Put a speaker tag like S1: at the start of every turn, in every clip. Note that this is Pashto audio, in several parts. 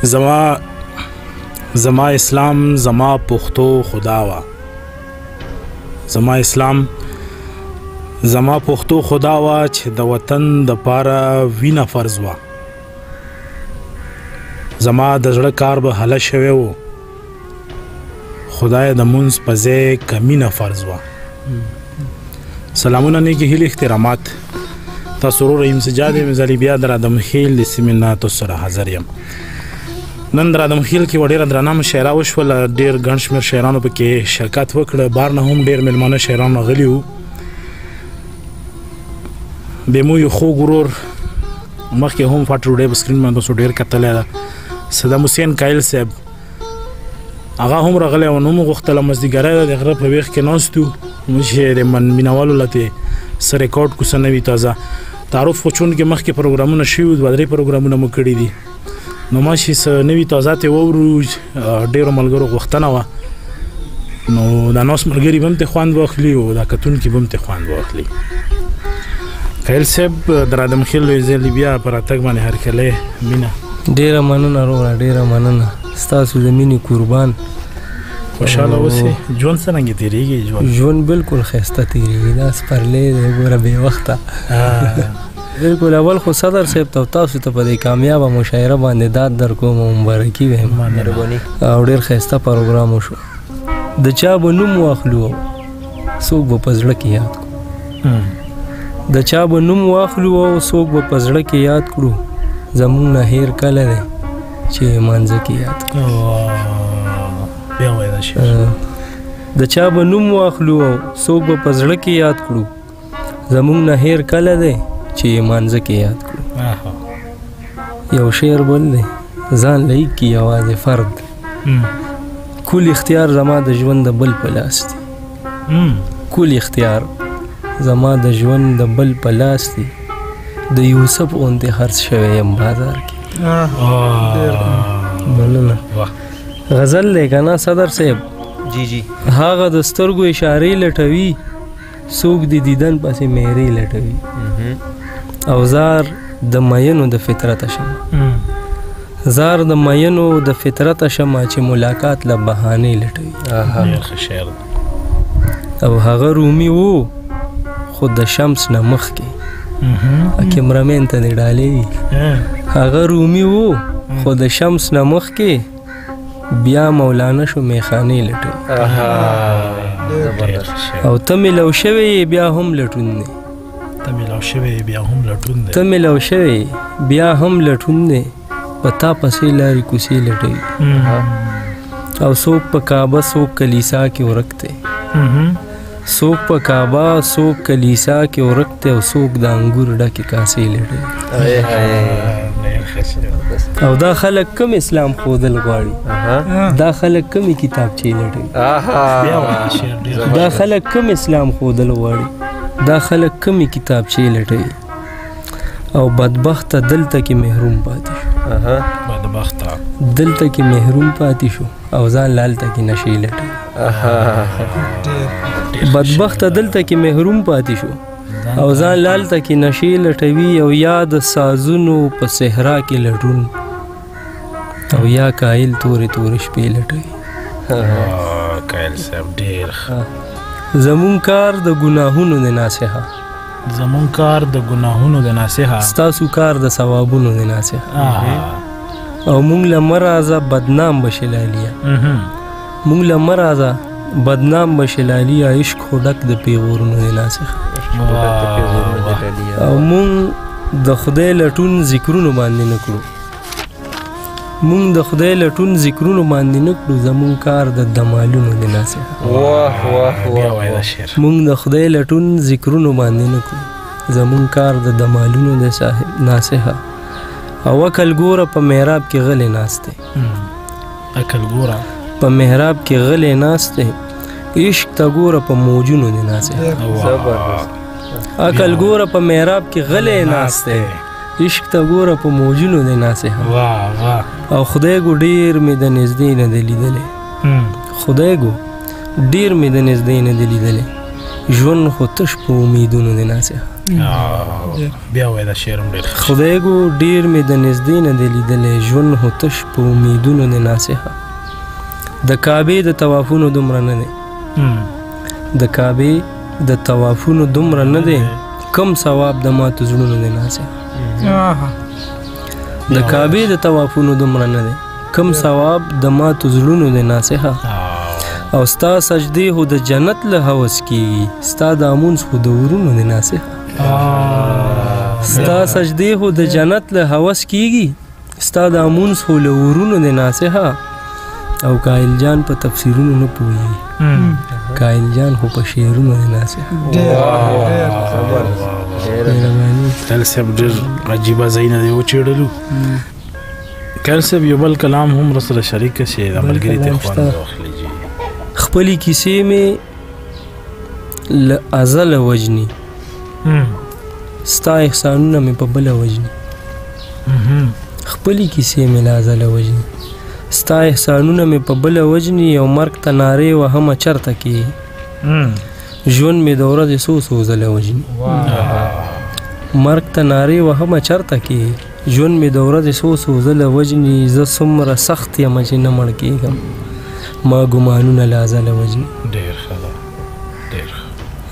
S1: زما زما اسلام زما پښتو خدا وا، زما اسلام زما پښتو خدا وا چې د وطن د پاره وینه فرض وا. زما د زړه کار به هله شوی و، خدای د مونځ په ځای کمینه فرض وه. سلامونه، نیکې هیلې، احترامات. تاسو ورور رحیم سجاد یم، ځلې بیا در آدم خیل د سیمې نه تاسو سره حاضر یم. نن در آدم خیل کې ډېره درنه مشاعره وشوله، ډېر ګڼ شمېر شاعرانو پکې شرکت وکړ، بار نه هم ډېر مېلمانه شاعران راغلي وو. بې مو یو خوږ ورور مخکې هم فاټ ډوډۍ په سکرین باندې تاسو ډېر کتلی ده، صدام حسین کایل صاحب، هغه هم راغلی و. نو مو غوښتله مازدیګری ده، د غره په ویښ کې ناست وو، موږ چې د مینهوالو له ترې څه ریکارډ کړو، څه نوي تازه تعارف. خو چونکې مخکې پروګرامونه شوي وو، دوه درې پروګرامونه مو کړي دي، نو ما چې څه نوي تازه ترې واورو، ډېرو ملګرو غوښتنه وه، نو دا ناست ملګري به هم ترې خوند واخلي او دا کتونکي به هم ترې خوند واخلي. کایل صاحب، در آدم خیل لوی ځل بیا په راتګ باندې هرکلی، مینه.
S2: ډېره مننه وروره، ډېره مننه، ستاسو د مینې قربان.
S1: خوشحاله اوسې. ژوند څرنګه تېرېږي؟
S2: ژوند بالکل ښایسته تېرېږي. دا سپرلی دی ګوره بې وخته. بالکل. اول خو صدر صاحب ته تاسو ته په دې کامیابه مشاعره باندې داد در کوم او مبارکي وایم.
S1: مهرباني.
S2: او ډېر ښایسته پروګرام وشو. د چا به نوم واخلو څوک به په زړه کې یاد کړو، د چا به نوم واخلو او څوک به په زړه کې یاد کړو، زمونږ نه هېر کله دی چې مانځه کې یاد کړو.
S1: بیا وایه دا شعر.
S2: د چا به نوم واخلو او څوک به په زړه کې یاد کړو، زمونږ نه هېر کله دی چې مانځه کې یاد کړو. یو شعر بل دی، ځان لایق کی یوازې فرد، کل اختیار زما د ژوند د بل په لاس دی، کل اختیار زما د ژوند د بل په لاس دی، د یوسف غوندې خرڅ شوی یم بازار کې. مننه. غزل دی که نه صدر صاحب؟
S3: جی جی.
S2: هغه د سترګو اشارې لټوي، څوک د دیدن پسې میرې لټوي، او زار د مینو د فطرته شمه، زار د مینو د فطرته شمه چې ملاقات له بهانې لټوي. او هغه رومي وو خو د شمس نه مخکې، کیمرامین ته دې ډالۍ. هغه رومي وو خو د شمس نه مخکې، بیا مولانا شو میخانې لټوي. او ته میلاو شوی بیا هم لټون دی،
S1: ته میلاو شوی بیا هم لټون دی،
S2: ته میلاو شوی بیا هم لټون دی، په تا پسې لارې کوڅې لټوي. او څوک په کعبه څوک کلیسا کې ورک دی، څوک په کعبه څوک کلیسا کې ورک دی، او څوک د انګور ډکې کاسې لټوي. او دا خلک کوم اسلام ښودل غواړي، دا خلک کومې کتابچې لټوي، دا خلک کوم اسلام ښودل غواړي، دا خلک کومې کتابچې لټوي. او بدبخته دلته کې محروم پاتې شو،
S1: بدبخته
S2: دلته کې محروم پاتې شو، او ځان لالته کې نشې لټوي. بدبخته دلته کې محروم پاتې شو، او ځان لالته کې نشې لټوي، او یا د سازونو په صحرا کې لټون، او یا کایل تورې تورې شپې لټوي.
S1: کایل صاحب ډېر ښه.
S2: زمون کار د ګناهونو د ناصحه،
S1: زمون کار د ګناهونو د ناصحه،
S2: ستاسو کار د ثوابونو د ناصحه. او مونږ له مه راځه بدنام به شې لالیه، مونږ له مه راځه بدنام به شې لالیه، عشق خو ډک د پیغورونو د ناصحه. او مونږ د خدای لټون ذکرونو باندې نه کړو، مونږ د خدای لټون ذکرونو باندې نه کړو، زمونږ کار د دمالونو د ناصحه.
S3: واه واه واه.
S2: مونږ د خدای لټون ذکرونو باندې نه کړو، زمونږ کار د دمالونو د ناصحه. او عقل ګوره په محراب کې غلی ناست دی،
S1: عقل ګوره
S2: په محراب کې غلی ناست دی، عشق ته ګوره په موجونو د ناصحه. عقل ګوره په محراب کې غلی ناست دی، عشق ته ګوره په موجونو د ناصحه. او خدای ګو ډېر مې د نږدې نه دی لیدلی، خدای ګو ډېر مې د نږدې نه دی لیدلی، ژوند خو تش په امیدونو د ناصحه.
S1: بیا وایه دا شعر هم ډېر.
S2: خدای ګو ډېر مې د نږدې نه دی لیدلی، ژوند خو تش په امیدونو دی ناصحه. د کعبې د طوافونو دومره نه دی، د کعبې د طوافونو دومره نه دی، کم ثواب د ماتو زړونو دی ناصحه. د کعبې د طوافونو دومره نه دی، کم ثواب د ماتو زړونو دی ناصحه. او ستا سجدې خو د جنت له هوس کیږي، ستا د امونځ خو د ورونو دی ناصحه. ستا سجدې خو د جنت له هوس کیږي، ستا د امونځ خو له ورونو دی ناصحه. او کایل جان په تفسیرونو نه پوهېږي، کایل جان خو په شعرونو دی ناصحه. مهرباني.
S1: کایل صاحب ډېر عجیبه ځایونه دی وچېړلو. کایل صاحب یو بل کلام هم راسره شریک شي، د ملګري ته خوند واخلي. جي
S2: خپلې کیسې مې له ازله وژني، ستا احسانونه مې په بله وژني. خپلې کیسې مې له ازله وژني، ستا احسانونه مې په بله وژني. او مرګ ته نارې وهمه چرته کې، ژوند مې د ورځې څو څو ځله وژني. مرګ ته نارې وهمه چرته کې، ژوند مې د ورځې څو څو ځله وژني. زه څومره سخت یم چې نه مړ کېږم، ما ګمانونه له ازله وژني.
S1: ډېر ښه ده، ډېر ښه.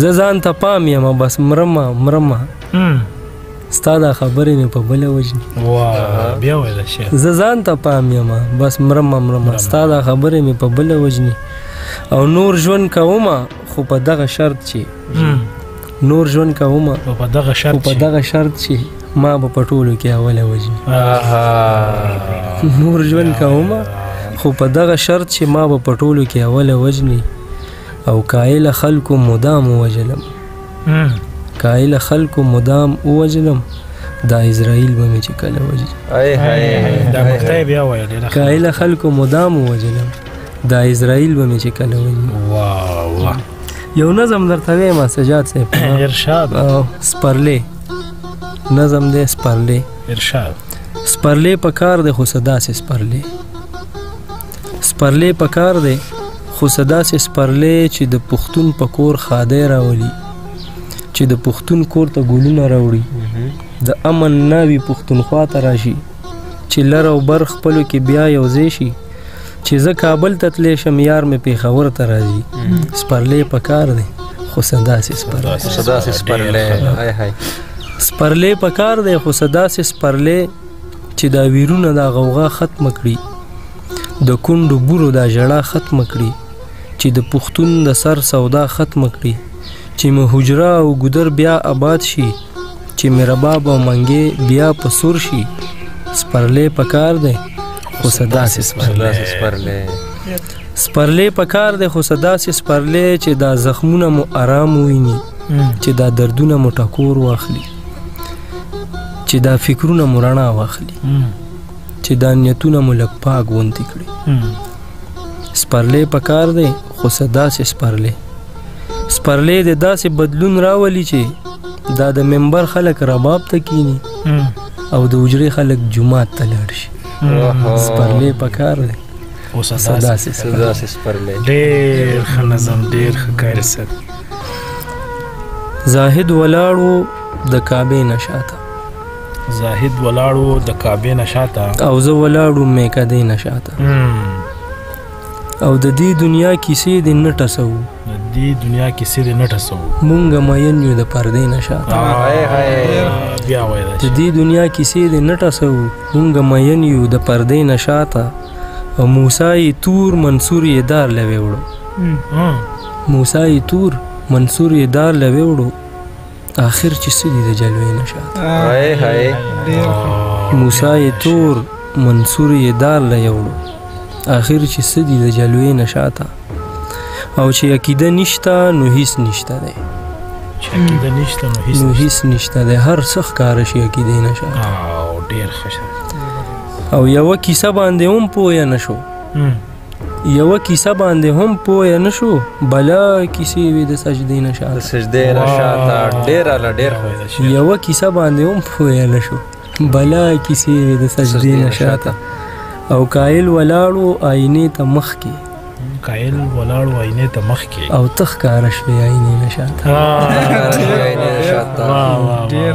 S2: زه ځان ته پام یم بس مرمه مرمه، ستا دا خبرې مې په بله وژني.
S1: بیا وایه دا شعر.
S2: زه ځان ته پام یم بس مرمه مرمه، ستا دا خبرې مې په بله وژني. او نور ژوند کومه خو په دغه شرط چې، نور ژوند کومه
S1: خو په دغه شرط،
S2: په دغه شرط چې ما به په ټولو کې اوله وژني. نور ژوند کومه خو په دغه شرط چې ما به په ټولو کې اوله وژني. او کایله خلکو مدام ووژلم، کایله خلکو مدام ووژلم، دا اسرائیل به مې چې کله وژني.
S1: دا مقطع بیا وایه ډېره.
S2: کایله خلکو مدام ووژلم، دا اسرائیل به مې چې کله وژني.
S1: واه واه.
S2: یو نظم درته وایم سجاد صاحب.
S1: ارشاد.
S2: سپرلی نظم دی، سپرلی.
S1: ارشاد.
S2: سپرلی په کار دی خو څه داسې سپرلی، سپرلی په کار دی خو څه داسې سپرلی چې د پښتون په کور ښادی راولي، چې د پښتون کور ته ګلونه راوړي، د امن ناوي پښتونخوا ته راشي، چې لر او بر خپلو کې بیا یو ځای شي، چې زه کابل ته تللی شم یار مې پېښور ته راځي. سپرلی په کار دی خو څه داسې سپرلی،
S3: څه داسې سپرلی.
S2: سپرلی په کار دی خو څه داسې سپرلی چې دا ویرونه دا غوغا ختمه کړي، د کونډو بورو دا ژړا ختمه کړي، چې د پښتون د سر سودا ختمه کړي، چې مې حجره او ګودر بیا آباد شي، چې مې رباب او منګې بیا په سور شي. سپرلی په کار دی خو څه داسې سپرلی، سپرلی په کار دی خو څه داسې سپرلی چې دا زخمونه مو ارام وویني، چې دا دردونه مو ټکور واخلي، چې دا فکرونه مو رڼا واخلي، چې دا نیتونه مو لږ پاک غوندې کړي. سپرلی په کار دی خو څه داسې سپرلی، سپرلی د داسې بدلون راولي چې دا د منبر خلک رباب ته کینی او د حجرې خلک جومات ته لاړ شي. سپرلی په کار دی
S1: خو څه داسې
S3: سپرلی.
S1: ډېر ښه نظم، ډېر ښه کایل صاحب.
S2: زاهد ولاړ و د کعبې نه شاته،
S1: زاهد ولاړ و د کعبې نه شاته،
S2: او زه ولاړ وم میکدې نه شاته. او د دې دنیا کیسې دې نه ټسوو،
S1: د دې دنیا کیسې دې نه ټسوو،
S2: مونږ مین یو د پردې نه شاته.
S1: بیا وایه.
S2: د دې دنیا کیسې دې نه ټسوو، مونږ مین یو د پردې نه شاته. او موسی یې تور منصور یې دار له ویوړو، موسی یې تور منصور یې دار له ویوړو، آخر چې څه دي د جلوې نه شاته. موسی یې تور منصور یې دار له یوړو، آخر چې څه دي د جلوې نه شاته. او چې عقیده نشته نو هیڅ نشته دی،
S1: چې عقیده نشته نو
S2: هیڅ نشته دی، هر څه ښکاره شي عقیدې نه شاته.
S1: ډېر ښه.
S2: او یوه کیسه باندې هم پوه نه شو، یوه کیسه باندې هم پوه نه شو، بلا کیسې وې د سجدې نه شاته،
S3: د سجدې نه شاته. ډېر اعلی، ډېر ښه.
S2: یوه کیسه باندې هم پوه نه شو، بلا کیسې وې د سجدې نه شاته. او کایل ولاړو آینې ته مخکې،
S1: قایل ولاړ و آینې ته مخکې
S2: او ته ښکاره شوې آینې نه شاته.
S1: ډېر.